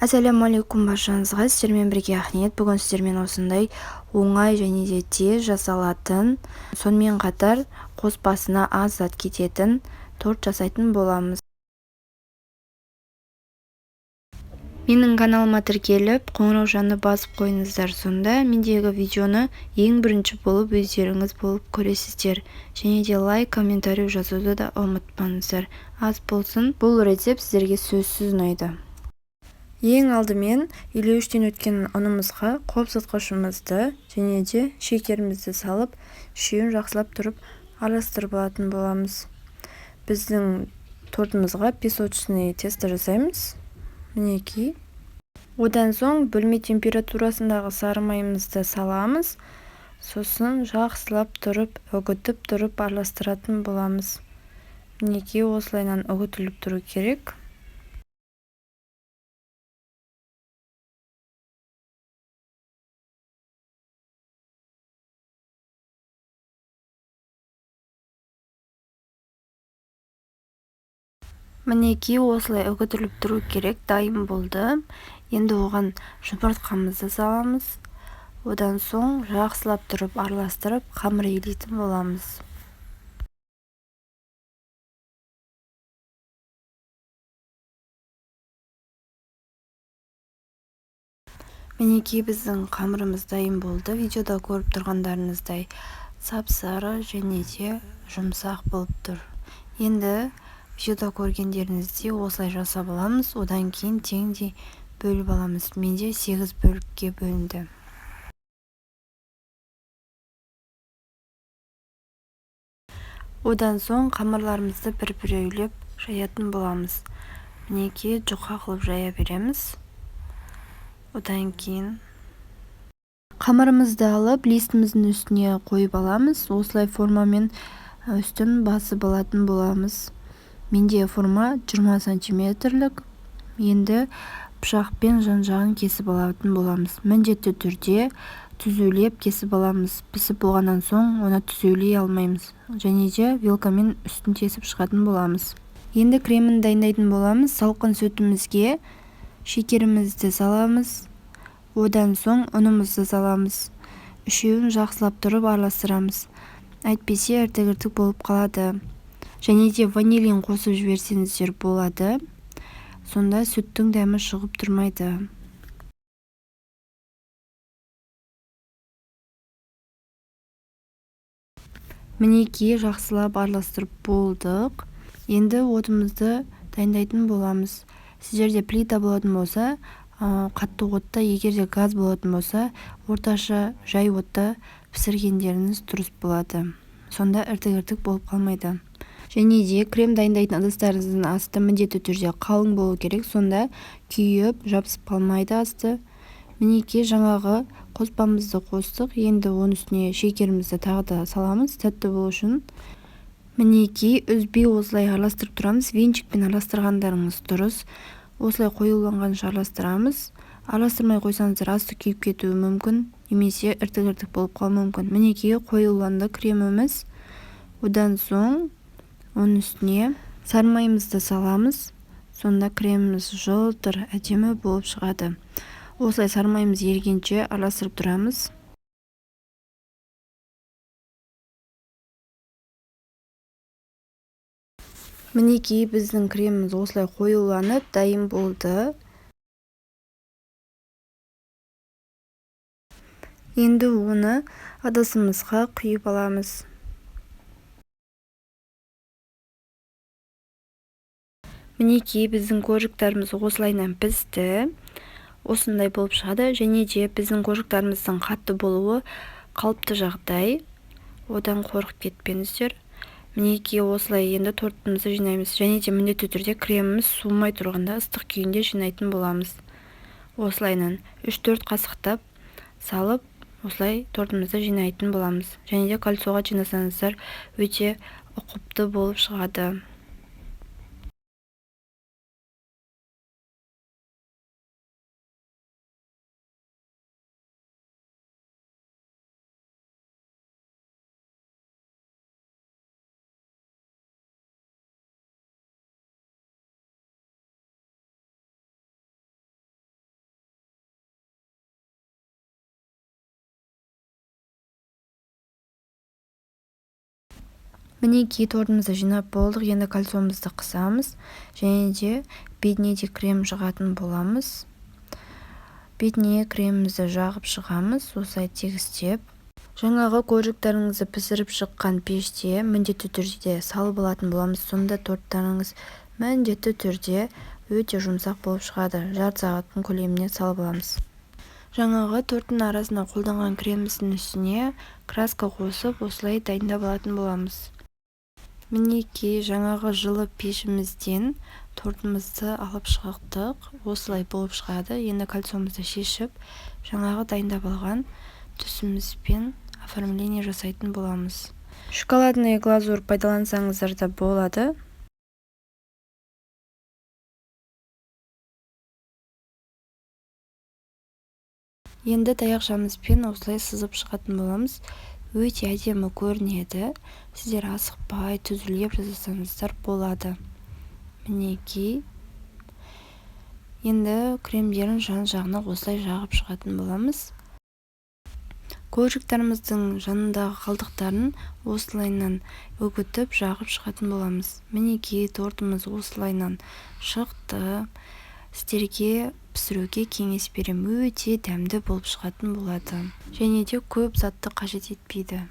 Ассалаумағалейкум баршаңызға, сіздермен бірге Ақниет. Бүгін сіздермен осындай оңай және де тез жасалатын, сонымен қатар қоспасына аз зат кететін торт жасайтын боламыз. Менің каналыма тіркеліп, қоңыраушаны басып қойыңыздар. Сонда мендегі видеоны ең бірінші болып өздеріңіз болып көресіздер. Және де лайк, комментарий жазуды да ұмытпаңыздар. Аз болсын, бұл рецепт сіздерге сөзсіз ұнайды. Ең алдымен илеуіштен өткен ұнымызға қопсытқышымызды және де шекерімізді салып, үшеуін жақсылап тұрып араластырып алатын боламыз. Біздің тортымызға песочный тесто жасаймыз. Мінекей. Одан соң бөлме температурасындағы сары майымызды саламыз. Сосын жақсылап тұрып, үгітіп тұрып араластыратын боламыз. Мінекей, осылайынан үгітіліп тұру керек. Мінекей, осылай үгітіліп тұру керек, дайын болды. Енді оған жұмыртқамызды саламыз. Одан соң жақсылап тұрып араластырып, қамыр илейтін боламыз. Мінекей, біздің қамырымыз дайын болды. Видеода көріп тұрғандарыңыздай сап-сары және де жұмсақ болып тұр. Енді видеода көргендеріңіздей осылай жасап аламыз. Одан кейін теңдей бөліп аламыз. Менде 8 бөлікке бөлінді. Одан соң қамырларымызды бір-біреулеп жаятын боламыз. Мінекей, жұқа қылып жая береміз. Одан кейін қамырымызды алып, листіміздің үстіне қойып аламыз. Осылай формамен үстін басып алатын боламыз. Менде форма 20 сантиметрлік. Енді пышақпен жан-жағын кесіп алатын боламыз. Міндетті түрде түзулеп кесіп аламыз. Пісіп болғаннан соң оны түзулей алмаймыз. Және де вилкамен үстін тесіп шығатын боламыз. Енді кремін дайындайтын боламыз. Салқын сүтімізге шекерімізді саламыз. Одан соң ұнымызды саламыз. Үшеуін жақсылап тұрып араластырамыз. Әйтпесе іртік-іртік болып қалады. Және де ванилин қосып жіберсеңіздер болады. Сонда сүттің дәмі шығып тұрмайды. Мінекей, жақсылап араластырып болдық. Енді отымызды дайындайтын боламыз. Сіздерде плита болатын болса, қатты отта, егер де газ болатын болса, орташа жай отта пісіргендеріңіз дұрыс болады. Сонда іртік-іртік болып қалмайды. Және де крем дайындайтын ыдыстарыңыздың асты міндетті түрде қалың болу керек, сонда күйіп, жабысып қалмайды асты. Мінекей, жаңағы қоспамызды қостық. Енді оның үстіне шекерімізді тағы да саламыз, тәтті болу үшін. Мінекей, үзбей осылай араластырып тұрамыз. Венчикпен араластырғандарыңыз дұрыс. Осылай қоюланғанша араластырамыз. Араластырмай қойсаңыздар асты күйіп кетуі мүмкін, немесе іртік-іртік болып қалуы мүмкін. Мінекей, қоюланды креміміз. Одан соң оның үстіне сары майымызды саламыз. Сонда креміміз жылтыр, әдемі болып шығады. Осылай сары майымыз ергенше араластырып тұрамыз. Мінекей, біздің креміміз осылай қоюланып дайын болды. Енді оны ыдысымызға құйып аламыз. Мінекей, біздің коржиктарымыз осылайынан пісті. Осындай болып шығады. Және де біздің коржиктарымыздың қатты болуы қалыпты жағдай. Одан қорқып кетпеңіздер. Мінекей, осылай енді тортымызды жинаймыз. Және де міндетті түрде креміміз суымай тұрғанда ыстық күйінде жинайтын боламыз. Осылайынан 3-4 қасықтап салып, осылай тортымызды жинайтын боламыз. Және де кольцоға жинасаңыздар өте ұқыпты болып шығады. Мінекей, тортымызды жинап болдық. Енді кольцомызды қысамыз және де бетіне де крем жағатын боламыз. Бетіне кремімізді жағып шығамыз, осылай тегістеп. Жаңағы коржиктарыңызды пісіріп шыққан пеште міндетті түрде салып алатын боламыз. Сонда торттарыңыз міндетті түрде өте жұмсақ болып шығады. Жарты сағаттың көлеміне салып аламыз. Жаңағы торттың арасына қолданған креміміздің үстіне краска қосып, осылай дайындап алатын боламыз. Мінекей, жаңағы жылы пешімізден тортымызды алып шықтық. Осылай болып шығады. Енді кольцомызды шешіп, жаңағы дайындап алған түсімізбен оформление жасайтын боламыз. Шоколадный глазурь пайдалансаңыздар да болады. Енді таяқшамызбен осылай сызып шығатын боламыз. Өте әдемі көрінеді. Сіздер асықпай түзулеп жасасаңыздар болады. Мінекей, енді кремдерін жан-жағына осылай жағып шығатын боламыз. Коржиктарымыздың жанындағы қалдықтарын осылайынан үгітіп жағып шығатын боламыз. Мінекей, тортымыз осылайынан шықты. Сіздерге пісіруге кеңес беремін, өте дәмді болып шығатын болады және де көп затты қажет етпейді.